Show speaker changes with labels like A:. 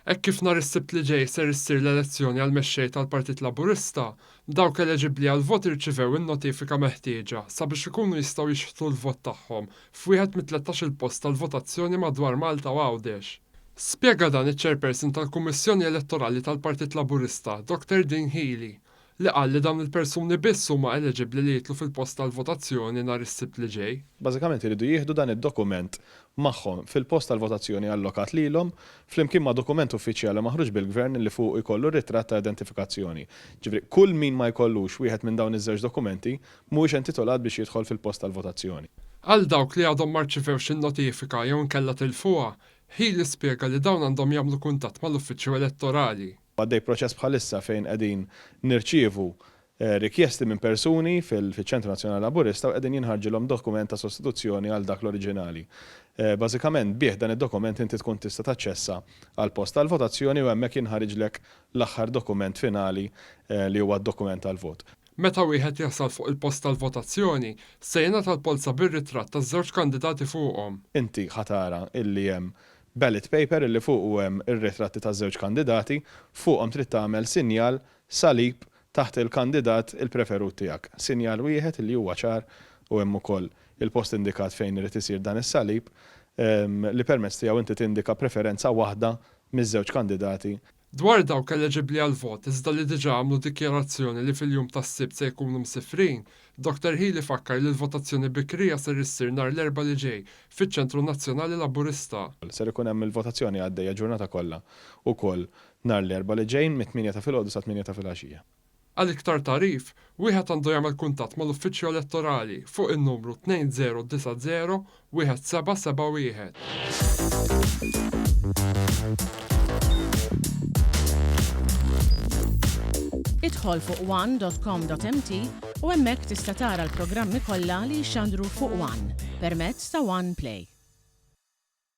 A: Hekk kif nhar is-Sibt li ġej ser issir l-elezzjoni għall-Mexxej tal-Partit Laburista, dawk eleġibbli għall-vot irċivew in-notifika meħtieġa sabiex ikunu jistgħu jixħtu l-vot tagħhom f'wieħed mit-tlettax-il post tal-votazzjoni madwar Malta u Għawdex. Spjega dan iċ-Chairperson tal-Kummissjoni Elettorali tal-Partit Laburista, Dr Dean Hili, li qal li dawn il-persuni biss huma eleġibbli li jidħlu fil-post tal-votazzjoni nhar is-Sibt li ġej.
B: Bażikament iridu jieħdu dan id-dokument magħhom fil-post tal-votazzjoni allokat lilhom, flimkien ma' dokument uffiċjali maħruġ bil-Gvern li fuqu jkollu ritratt ta' identifikazzjoni. Ġifieri, kull min ma jkollux wieħed minn dawn iż-żewġ dokumenti mhuwiex intitolat biex jidħol fil-post tal-votazzjoni.
A: Għal dawk li għadhom ma rċivewx in-notifika jew inkella tilfuha, Hili spjega li dawn għandhom jagħmlu kuntatt mal-Uffiċċju Elettorali.
B: Għaddej proċess bħalissa fejn qegħdin nirċievu rikjesti minn persuni fil-Ċentru Nazzjonali Laburista u qegħdin jinħarġilhom dokument ta' sostituzzjoni għal dak l-oriġinali. Bażikament bih dan id-dokument inti tkun tista' taċċessa għall-post tal-votazzjoni u hemmhekk jinħariġlek l-aħħar dokument finali li huwa d-dokument tal-vot.
A: Meta wieħed jasal fuq il-post tal-votazzjoni, se jingħata l-polza bir-ritratt taż-żewġ kandidati fuqhom.
B: Inti ħa tara illi hemm ballot paper illi fuqu hemm ir-ritratti taż-żewġ kandidati, fuqhom trid tagħmel sinjal salib taħt il-kandidat il-preferut tiegħek. Sinjal wieħed illi huwa ċar u hemm ukoll il-post indikat fejn irid isir dan is-salib li permezz tiegħu inti tindika preferenza waħda miż-żewġ kandidati.
A: Dwar dawk eleġibbli għall-vot iżda li diġà għamlu dikjarazzjoni li fil-jum tas-Sibt se jkunu msifrin, Dottor Hili fakkar li l-votazzjoni bikrija ser issir nhar l-Erbgħa li ġej fiċ-Ċentru Nazzjonali Laburista.
B: Ser ikun hemm il-votazzjoni għaddejja ġurnata kollha ukoll nhar l-Erbgħa li ġej mit-tmienja ta' filgħodu sat-tmienja ta' filgħaxija.
A: Għal iktar tagħrif, wieħed għandu jagħmel kuntatt mal-Uffiċċju Elettorali fuq in-numru 2090 1771.
C: Idħol fuq one dot com dot mt u hemmhekk tista' tara l-programmi kollha li jixxandru fuq one permezz ta' One Play.